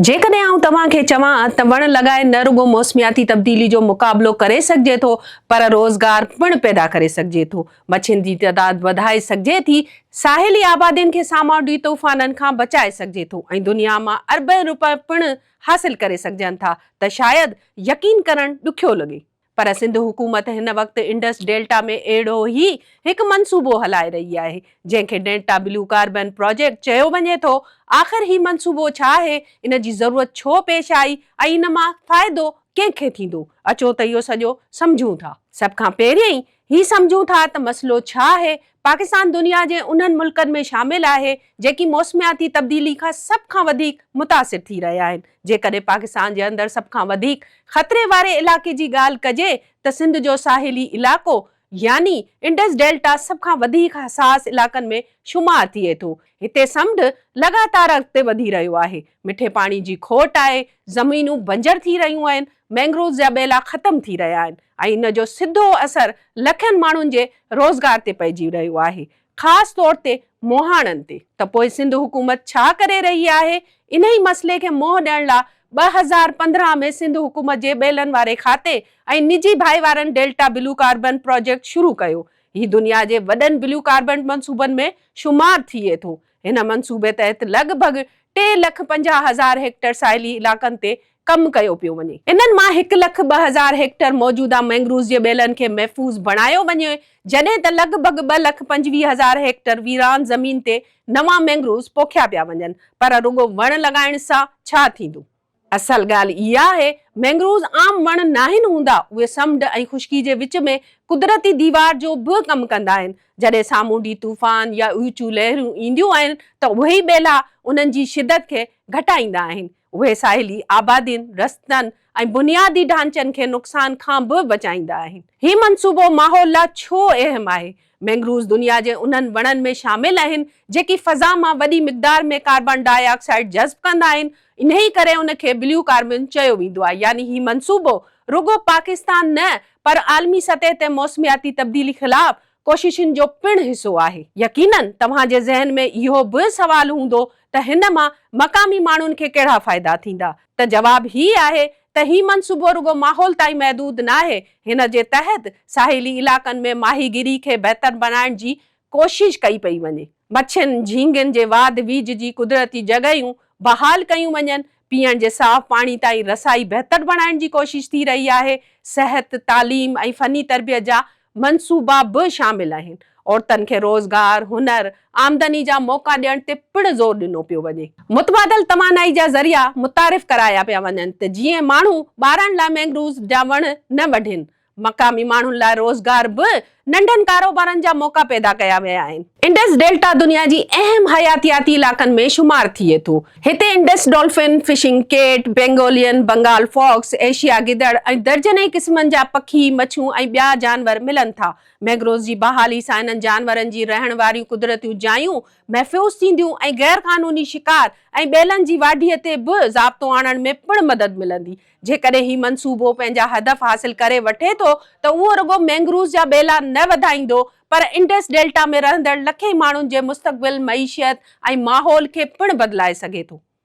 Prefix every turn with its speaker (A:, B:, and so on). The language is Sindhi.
A: جيڪڏهن آئون توهان کي چوان ته وڻ لڳائي نه رڳو موسمياتي تبديلي جو مقابلو ڪري سگهجي ٿو پر روزگار پڻ پيدا ڪري سگهجي ٿو، مڇين جي تعداد وڌائي سگهجي ٿي، ساحلي آبادين کي سامونڊي طوفانن کان بچائي سگهجي ٿو ۽ دنيا مان اربين روپيه پڻ حاصل ڪري سگهجن ٿا ته شايد يقين ڪرڻ ڏکيو لڳي. پر سنڌ حڪومت هن وقت انڊس ڊيلٽا ۾ اهڙو ئي هڪ منصوبو هلائي رهي آهي، جنهن کي ڊيلٽا بلو ڪاربن پراجيڪٽ چيو وڃي ٿو. آخر هي منصوبو ڇا آهي، ان جي ضرورت ڇو پيش آئي ۽ ان مان فائدو ڪنهن کي ٿيندو؟ اچو ته اهو سڄو سمجهون ٿا. سڀ کان پهريائين هي سمجهون ٿا ته مسئلو ڇا آهي؟ پاڪستان دنيا جي انهن ملڪن ۾ شامل آهي، جيڪي موسمياتي تبديلي کان سڀ کان وڌيڪ متاثر ٿي رهيا آهن. جيڪڏهن پاڪستان جي اندر سڀ کان وڌيڪ خطري واري علائقي جي ڳالهه ڪجي ته سنڌ جو ساحلي علائقو يعني انڊس ڊيلٽا سڀ کان وڌيڪ حساس علائقن ۾ شمار ٿئي ٿو. هتي سمنڊ لڳاتار اڳتي وڌي رهيو آهي، مٺي پاڻي جي کوٽ آهي، زمينون بنجر ٿي رهيون آهن، مينگروز جا ٻيلا ختم ٿي رهيا آهن ۽ ان جو سڌو اثر لکين ماڻهن جي روزگار تي پئجي رهيو آهي، خاص طور تي مهاڻن تي. ته پوء سنڌ حڪومت ڇا ڪري رهي آهي؟ انهي مسئلي کي منهن ڏيڻ لا 2015 ۾ سنڌ حڪومت جي ٻيلن واري کاتي ۽ نجي ڀائيوارن ڊيلٽا بلو ڪاربن پراجيڪٽ شروع ڪيو. هي دنيا جي وڏن بلو ڪاربن منصوبن ۾ شمار ٿئي ٿو. هن منصوبي تحت لڳ ڀڳ 3,50,000 هيڪٽر ساحلي علائقن تي ڪم ڪيو پيو وڃي. انهن مان 1,02,000 هيڪٽر موجوده مينگروز جي ٻيلن کي محفوظ بڻايو وڃي، جڏهن ته لڳ ڀڳ 2,25,000 هيڪٽر ويران زمين تي نوان مينگروز پوکيا پيا وڃن، پر رڳو وڻ لڳائڻ سان ڇا ٿيندو؟ اصل ڳالهه اها آهي، مينگروز عام وڻ ناهن هوندا، اهي سمنڊ ۽ خشڪي جي وچ ۾ قدرتي ديوار جو به ڪم ڪندا آهن. جڏهن سامونڊي طوفان يا اوچيون لهرون اينديون آهن ته اهي ئي ٻيلا انهن جي شدت کي گهٽائيندا آهن. اهي ساحلي آبادين، رستن ۽ بنيادي ڍانچن کي نقصان کان به بچائيندا آهن. هي منصوبو ماحول لا ڇو اهم آهي؟ مينگروز دنيا جي انهن وڻن ۾ شامل آهن، جيڪي فضا مان وڏي مقدار ۾ ڪاربان ڊاء آڪسائيڊ جذب ڪندا آهن، انهيء ڪري ان کي بليو ڪاربن چيو ويندو آهي، يعني هي منصوبو رڳو پاڪستان نه پر عالمي سطح تي موسمياتي تبديلي خلاف ڪوششن جو پڻ حصو آهي. يقينن توهان جي ذهن ۾ اهو به سوال هوندو ته هن مان مقامي ماڻهن کي ڪهڙا فائدا ٿيندا؟ ته جواب هي آهي ته هي منصوبو رڳو ماحول تائين محدود ناهي، هن جي تحت ساحلي علائقن ۾ ماهيگيري کي بهتر بڻائڻ جي ڪوشش ڪئي پئي وڃي. مڇين، جهينگن جي واڌ ويجهه جي قدرتي جڳهيون بحال ڪيون وڃن، پيئڻ جي صاف پاڻي تائين رسائي بهتر بڻائڻ جي ڪوشش ٿي رهي آهي، صحت، تعليم ۽ فني تربيت جا منصوبا به شامل آهن. عورتن کي روزگار، هنر، آمدني جا موقعا ڏيڻ تي پڻ زور ڏنو پيو وڃي. متبادل توانائي جا ذريعا متعارف ڪرايا پيا وڃن ته جيئن ماڻهو ٻارڻ لاء مينگروز جا وڻ نه وڍين. مقامي ماڻهن لاء روزگار به ننڍن ڪاروبارن جا موقعا پيدا ڪيا ويا آهن. انڊس ڊيلٽا دنيا جي اهم حياتياتي علائقن ۾ شمار ٿئي ٿو. هتي Indus dolphin, fishing cat, pangolin, Bengal fox, Asia گدڙ ۽ درجنين قسمن جا پکي، مڇيون ۽ ٻيا جانور ملن ٿا. مينگروز جي بحالي سان انهن جانورن جي رهڻ واريون قدرتيون جايون محفوظ ٿينديون ۽ غير قانوني شڪار ۽ ٻيلن جي واڍيء تي به ضابطو آڻڻ ۾ پڻ مدد ملندي. جيڪڏهن هي منصوبو پنهنجا هدف حاصل ڪري وٺي ٿو ته اهو رڳو مينگروز جا ٻيلا نه وڌائيندو پر انڊس ڊيلٽا ۾ رهندڙ لکين ماڻهن جي مستقبل، معيشت ۽ ماحول کي پڻ بدلائي سگهي ٿو.